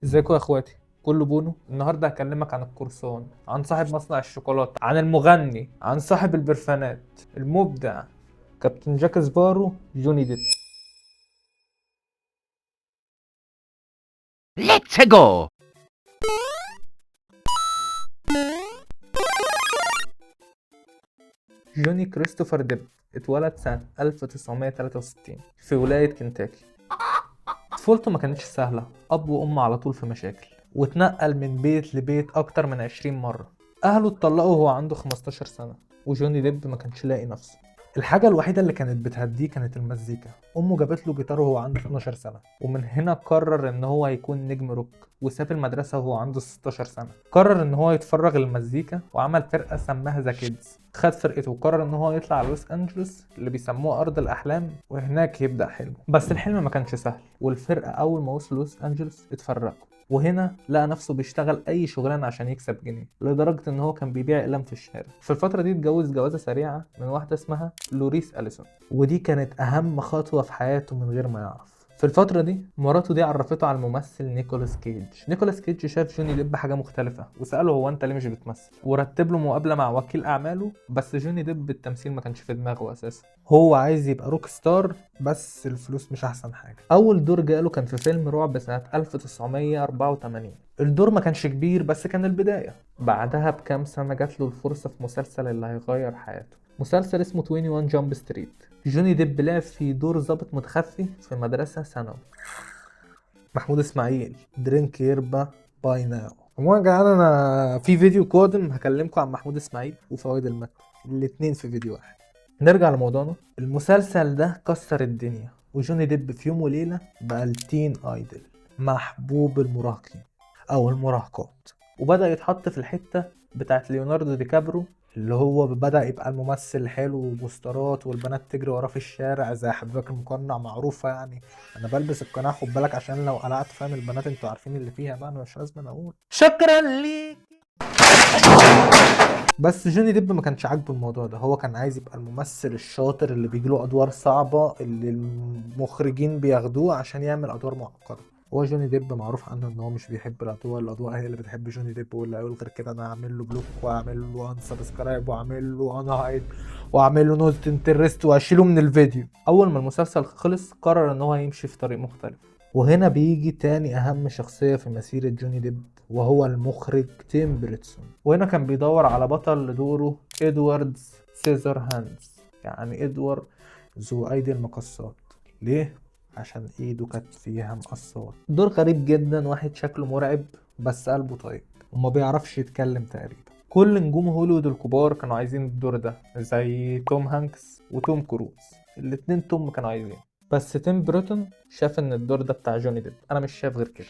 ازيكم يا اخواتي؟ كله بونو. النهارده هكلمك عن القرصان، عن صاحب مصنع الشوكولاتة، عن المغني، عن صاحب البرفانات، المبدع كابتن جاك سبارو، جوني ديب. Let's go! جوني كريستوفر ديب اتولد سنة 1963 في ولاية كنتاكي. طفولته ما كانتش سهلة، أب وأم على طول في مشاكل، واتنقل من بيت لبيت أكتر من 20 مرة. أهله اتطلقوا وهو عنده 15 سنة، وجوني ديب ما كانش لاقي نفسه. الحاجة الوحيدة اللي كانت بتهديه كانت المزيكا. أمه جابت له جيتار وهو عنده 12 سنة، ومن هنا قرر إن هو هيكون نجم روك، وساب المدرسة وهو عنده 16 سنة. قرر إن هو يتفرغ للمزيكا وعمل فرقة سماها The Kids. خد فرقته وقرر إن هو يطلع على لوس أنجلوس اللي بيسموها أرض الأحلام، وهناك يبدأ حلمه. بس الحلم ما كانش سهل، والفرقة أول ما وصلوا لوس أنجلوس اتفرقوا، وهنا لقى نفسه بيشتغل اي شغلانة عشان يكسب جنيه، لدرجة ان هو كان بيبيع اقلام في الشارع. في الفترة دي اتجوز جوازه سريعة من واحدة اسمها لوريس اليسون، ودي كانت اهم خطوة في حياته من غير ما يعرف. في الفترة دي مراته دي عرفته على الممثل نيكولاس كيج. نيكولاس كيج شاف جوني ديب حاجة مختلفة وسأله هو انت ليه مش بتمثل، ورتب له مقابلة مع وكيل أعماله. بس جوني ديب التمثيل ما كانش في دماغه أساسا، هو عايز يبقى rock star بس الفلوس مش أحسن حاجة. أول دور جاله كان في فيلم رعب سنة 1984. الدور ما كانش كبير بس كان البداية. بعدها بكام سنة جات له الفرصة في مسلسل اللي هيغير حياته، مسلسل اسمه 21 Jump Street. جوني ديب لعب في دور ضابط متخفي في مدرسة ثانوي. محمود اسماعيل drink yerba bye now. عموما يا جدعان انا في فيديو قادم هكلمكم عن محمود اسماعيل وفوائد المكة، الاتنين في فيديو واحد. نرجع لموضوعنا. المسلسل ده كسر الدنيا، وجوني ديب في يوم وليلة بقى ال teen idol، محبوب المراهقين او المراهقات، وبدأ يتحط في الحتة بتاعت ليوناردو دي كابرو، اللي هو بدأ يبقى الممثل الحلو وبوسترات والبنات تجري وراه في الشارع زي حبيبك المقنع معروفة. يعني انا بلبس القناع خد بالك، عشان لو قلعت فاهم البنات انتوا عارفين اللي فيها بقى، انا مش لازم اقول. شكرا ليك. بس جوني ديب ما كانش عاجبه الموضوع ده، هو كان عايز يبقى الممثل الشاطر اللي بيجيله ادوار صعبة اللي المخرجين بياخدوه عشان يعمل ادوار معقدة. هو جوني ديب معروف عنه ان هو مش بيحب الاضواء، الاضواء هي اللي بتحب جوني ديب، واللي هيقول غير كده انا هعمل له block واعمل له unsubscribe واعمل له unhide واعمل له not interest واشيله من الفيديو. اول ما المسلسل خلص قرر ان هو يمشي في طريق مختلف، وهنا بيجي تاني اهم شخصية في مسيرة جوني ديب، وهو المخرج تيم بريتسون. وهنا كان بيدور على بطل لدوره ادوارد سيزر هاندز، يعني ادوارد ذو ايدي المقصات. ليه؟ عشان ايده كانت فيها مقصات. دور غريب جدا، واحد شكله مرعب بس قلبه طيب وما بيعرفش يتكلم تقريبا. كل نجوم هوليوود الكبار كانوا عايزين الدور ده، زي توم هانكس وتوم كروز، الاتنين توم كانوا عايزين، بس تيم بريتون شاف ان الدور ده بتاع جوني ديب، انا مش شايف غير كده،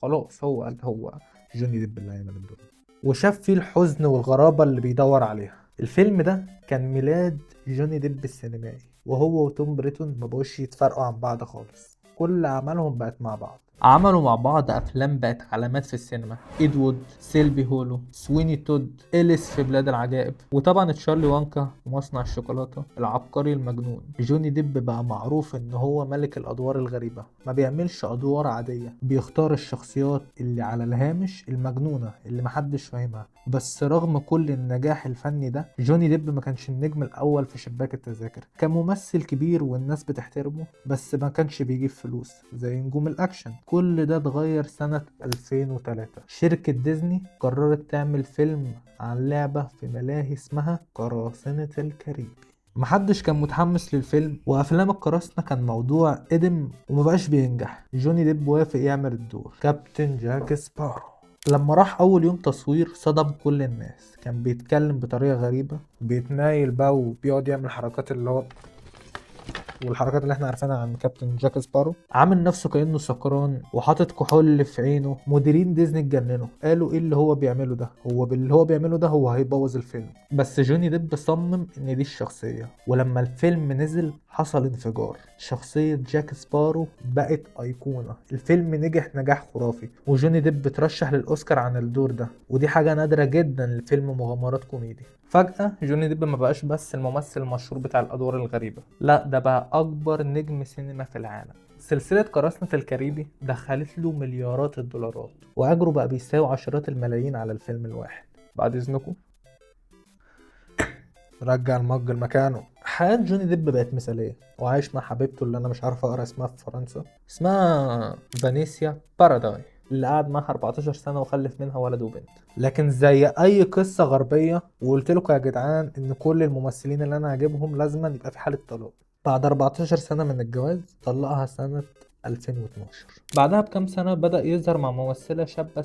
خلاص هو قال هو جوني ديب اللي هيعمل الدور، وشاف فيه الحزن والغرابة اللي بيدور عليها. الفيلم ده كان ميلاد جوني ديب السينمائي، وهو وتوم بريتون ما بقوش يتفرقوا عن بعض خالص، كل أعمالهم بقت مع بعض. عملوا مع بعض أفلام بقت علامات في السينما، إد وود، سيلبي هولو، سويني تود، إليس في بلاد العجائب، وطبعا تشارلي وانكا ومصنع الشوكولاتة، العبقري المجنون. جوني ديب بقى معروف إن هو ملك الأدوار الغريبة، ما بيعملش أدوار عادية، بيختار الشخصيات اللي على الهامش المجنونة اللي محدش فاهمها. بس رغم كل النجاح الفني ده، جوني ديب ما كانش النجم الأول في شباك التذاكر. كان ممثل كبير والناس بتحترمه، بس ما كانش بيجيب فلوس زي نجوم الأكشن. كل ده اتغير سنة 2003، شركة ديزني قررت تعمل فيلم عن لعبة في ملاهي اسمها قراصنة الكاريبي. محدش كان متحمس للفيلم، وأفلام القراصنة كان موضوع قدم ومبقاش بينجح. جوني ديب وافق يعمل الدور كابتن جاك سبارو. لما راح أول يوم تصوير صدم كل الناس، كان بيتكلم بطريقة غريبة، بيتمايل بقى وبيقعد يعمل حركات اللي هو والحركات اللي احنا عارفينها عن كابتن جاك سبارو، عامل نفسه كأنه سكران وحاطط كحول في عينه. مديرين ديزني اتجننوا، قالوا ايه اللي هو بيعمله ده، هو باللي هو بيعمله ده هو هيبوظ الفيلم. بس جوني ديب صمم ان دي الشخصية، ولما الفيلم نزل حصل انفجار، شخصية جاك سبارو بقت أيقونة. الفيلم نجح نجاح خرافي، وجوني ديب اترشح للأوسكار عن الدور ده، ودي حاجة نادرة جدا لفيلم مغامرات كوميدي. فجأة جوني ديب ما بقاش بس الممثل المشهور بتاع الأدوار الغريبة، لا ده بقى أكبر نجم سينما في العالم. سلسلة قراصنة الكاريبي دخلت له مليارات الدولارات، وأجره بقى بيساوي عشرات الملايين على الفيلم الواحد. بعد إذنكم رجع المج لمكانه. حياة جوني ديب بقت مثالية، وعايش مع حبيبته اللي أنا مش عارف أقرأ اسمها في فرنسا، اسمها فانيسيا باراداي، اللي قعد معاها 14 سنة وخلف منها ولد وبنت. لكن زي أي قصة غربية، وقلت لكم يا جدعان إن كل الممثلين اللي أنا هجيبهم لازما يبقى في حالة طلاق. بعد 14 سنة من الجواز طلقها سنة 2012. بعدها بكام سنة بدأ يظهر مع ممثلة شابة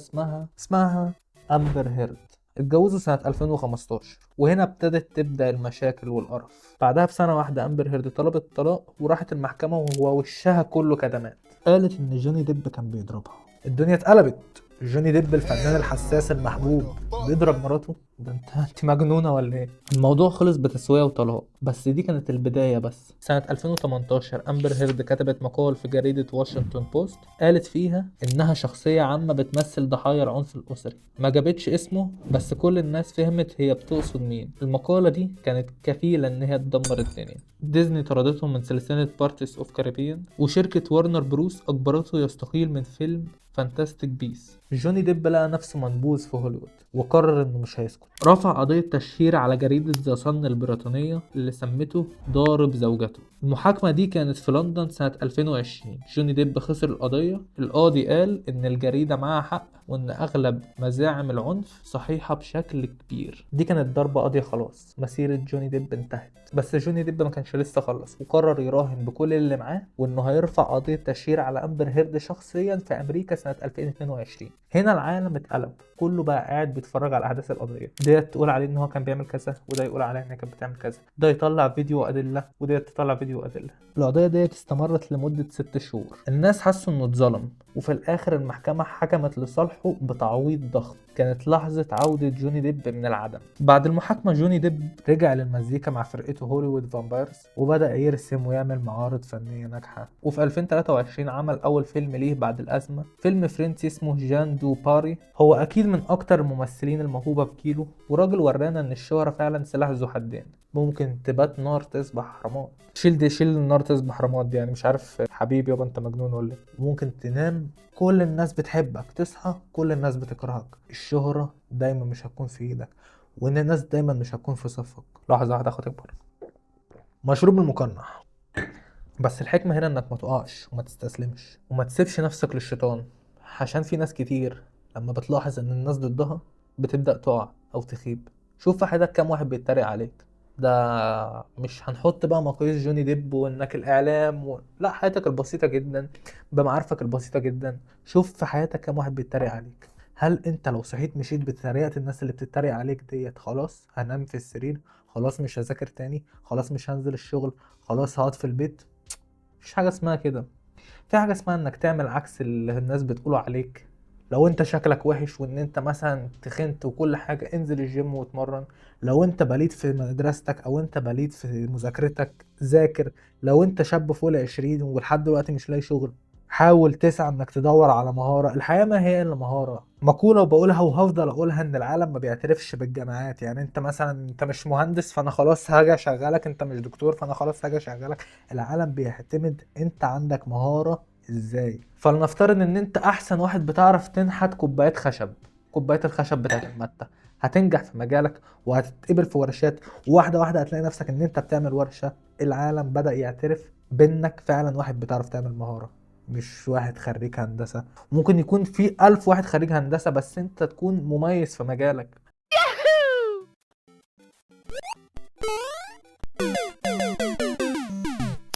اسمها أمبر هيرد. اتجوزوا سنة 2015، وهنا ابتدت تبدأ المشاكل والقرف. بعدها بسنة واحدة أمبر هيرد طلبت الطلاق وراحت المحكمة وهو وشها كله كدمات. قالت إن جوني ديب كان بيضربها. الدنيا اتقلبت. جوني ديب الفنان الحساس المحبوب بيضرب مراته؟ ده انت مجنونة ولا ايه؟ الموضوع خلص بتسوية وطلاق، بس دي كانت البداية بس. سنة 2018 أمبر هيرد كتبت مقال في جريدة واشنطن بوست قالت فيها إنها شخصية عامة بتمثل ضحايا العنف الأسري. ما جابتش اسمه، بس كل الناس فهمت هي بتقصد مين. المقالة دي كانت كفيلة إن هي تدمر الدنيا. ديزني طردته من سلسلة Pirates of Caribbean، وشركة وارنر بروس أجبرته يستقيل من فيلم Fantastic Beasts. جوني ديب لقى نفسه منبوذ في هوليوود وقرر انه مش هيسكت. رفع قضية تشهير على جريدة ذا صن البريطانية اللي سمته ضارب زوجته. المحاكمة دي كانت في لندن سنة 2020. جوني ديب خسر القضية. القاضي قال ان الجريدة معاها حق وان اغلب مزاعم العنف صحيحة بشكل كبير. دي كانت ضربة قاضية، خلاص مسيرة جوني ديب انتهت. بس جوني ديب ما كانش لسه خلص، وقرر يراهن بكل اللي معاه وانه هيرفع قضية تشهير على أمبر هيرد شخصيا في امريكا سنة 2022. هنا العالم اتقلب، كله بقى قاعد بيتفرج على احداث القضية. ديت تقول عليه ان هو كان بيعمل كذا، وده يقول عليه ان هي كانت بتعمل كذا، ده يطلع فيديو ادلة وديت تطلع فيديو ادلة. القضية ديت استمرت لمدة 6 شهور. الناس حسوا انه اتظلم، وفي الاخر المحكمة حكمت لصالحه بتعويض ضخم. كانت لحظة عوده جوني ديب من العدم. بعد المحاكمة جوني ديب رجع للمزيكا مع فرقته Hollywood Vampires، وبدا يرسم ويعمل معارض فنية ناجحة. وفي 2023 عمل اول فيلم ليه بعد الازمة، فيلم فرنسي اسمه جان دو باري. هو اكيد من اكتر الممثلين الموهوبة في جيله، وراجل ورانا ان الشهرة فعلا سلاح ذو حدين، ممكن تبات نار تصبح رماد. شيل النار تصبح رماد، يعني مش عارف حبيبي يابا انت مجنون ولا ايه. ممكن تنام كل الناس بتحبك، تصحى كل الناس بتكرهك. الشهرة دايما مش هتكون في ايدك، وان الناس دايما مش هتكون في صفك. لحظة واحدة اخد اكبر مشروب المقنع. بس الحكمة هنا انك ما تقعش وما تستسلمش وما تسيبش نفسك للشيطان، عشان في ناس كتير لما بتلاحظ ان الناس ضدها بتبدأ تقع او تخيب. شوف في حياتك كام واحد بيتريق عليك. ده مش هنحط بقى مقاييس جوني ديب وانك الاعلام لا، حياتك البسيطة جدا بمعارفك البسيطة جدا. شوف في حياتك كام واحد بيتريق عليك. هل انت لو صحيت مشيت بطريقة الناس اللي بتتريق عليك ديت، خلاص هنام في السرير، خلاص مش هذاكر تاني، خلاص مش هنزل الشغل، خلاص هقعد في البيت؟ مفيش حاجة اسمها كده. في حاجة اسمها انك تعمل عكس اللي الناس بتقوله عليك. لو انت شكلك وحش وان انت مثلا تخنت وكل حاجة، انزل الجيم واتمرن. لو انت بليد في مدرستك او انت بليد في مذاكرتك، ذاكر. لو انت شاب فوق 20 ولحد دلوقتي مش لاقي شغل، حاول تسعى انك تدور على مهارة. الحياة ما هي الا مهارة. مقولة وبقولها وهفضل اقولها، ان العالم ما بيعترفش بالجامعات. يعني انت مثلا انت مش مهندس فانا خلاص هاجي اشغلك، انت مش دكتور فانا خلاص هاجي اشغلك. العالم بيعتمد انت عندك مهارة ازاي. فلنفترض ان انت احسن واحد بتعرف تنحت كوبايات خشب، كوبايات الخشب بتاعت المتة، هتنجح في مجالك وهتتقبل في ورشات، وواحدة واحدة هتلاقي نفسك ان انت بتعمل ورشة. العالم بدأ يعترف بانك فعلا واحد بتعرف تعمل مهارة، مش واحد خريج هندسة. ممكن يكون في 1000 واحد خريج هندسة، بس انت تكون مميز في مجالك.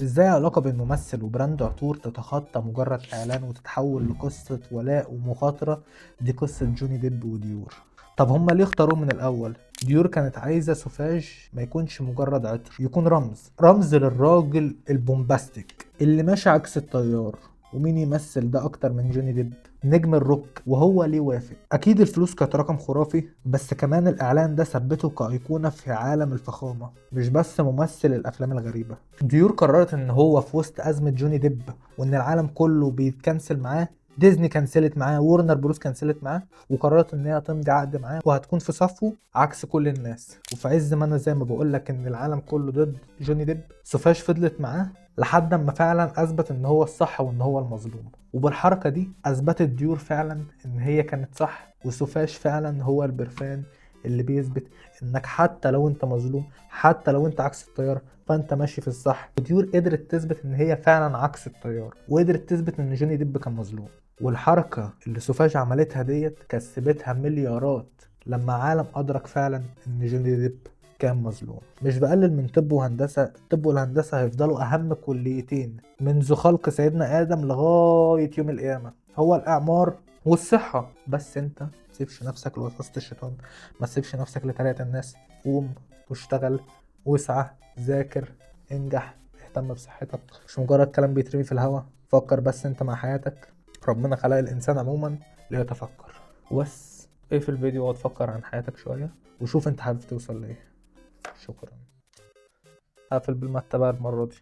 ازاي علاقة بين ممثل وبراند عطور تتخطى مجرد اعلان وتتحول لقصة ولاء ومخاطرة؟ دي قصة جوني ديب وديور. طب هما ليه اختاروه من الاول؟ ديور كانت عايزة Sauvage ما يكونش مجرد عطر، يكون رمز، رمز للراجل ال bombastic اللي ماشي عكس التيار. ومين يمثل ده اكتر من جوني ديب نجم الروك؟ وهو ليه وافق؟ اكيد الفلوس كانت رقم خرافي، بس كمان الاعلان ده ثبته كايقونه في عالم الفخامة، مش بس ممثل الافلام الغريبة. ديور قررت ان هو في وسط ازمة جوني ديب وان العالم كله بيتكنسل معاه، ديزني كنسلت معاه، وورنر بروس كنسلت معاه، وقررت ان هي تمضي عقد معاه وهتكون في صفة عكس كل الناس. وفي عز ما انا زي ما بقول لك ان العالم كله ضد جوني ديب، Sauvage فضلت معاه لحد ما فعلا اثبت ان هو الصح وان هو المظلوم. وبالحركة دي اثبتت ديور فعلا ان هي كانت صح، وسوفاج فعلا هو البرفان اللي بيثبت انك حتى لو انت مظلوم، حتى لو انت عكس التيار، فانت ماشي في الصح. وديور قدرت تثبت ان هي فعلا عكس التيار، وقدرت تثبت ان جوني ديب كان مظلوم. والحركة اللي سوفاج عملتها ديت كسبتها مليارات لما عالم ادرك فعلا ان جوني ديب كان مظلوم. مش بقلل من طب وهندسة، الطب والهندسة هيفضلوا اهم كليتين منذ خلق سيدنا ادم لغاية يوم القيامة، هو الاعمار والصحة. بس انت ما تسيبش نفسك لوسوسة الشيطان، ما تسيبش نفسك لطريقة الناس. قوم واشتغل واسعى، ذاكر، انجح، اهتم بصحتك. مش مجرد كلام بيترمي في الهوا، فكر بس انت مع حياتك. ربنا خلق الانسان عموما ليتفكر. وبس ايه في الفيديو، اقعد فكر عن حياتك شوية وشوف انت حابب توصل لايه. شكرا. هقفل بالمتة بقى المرة دي.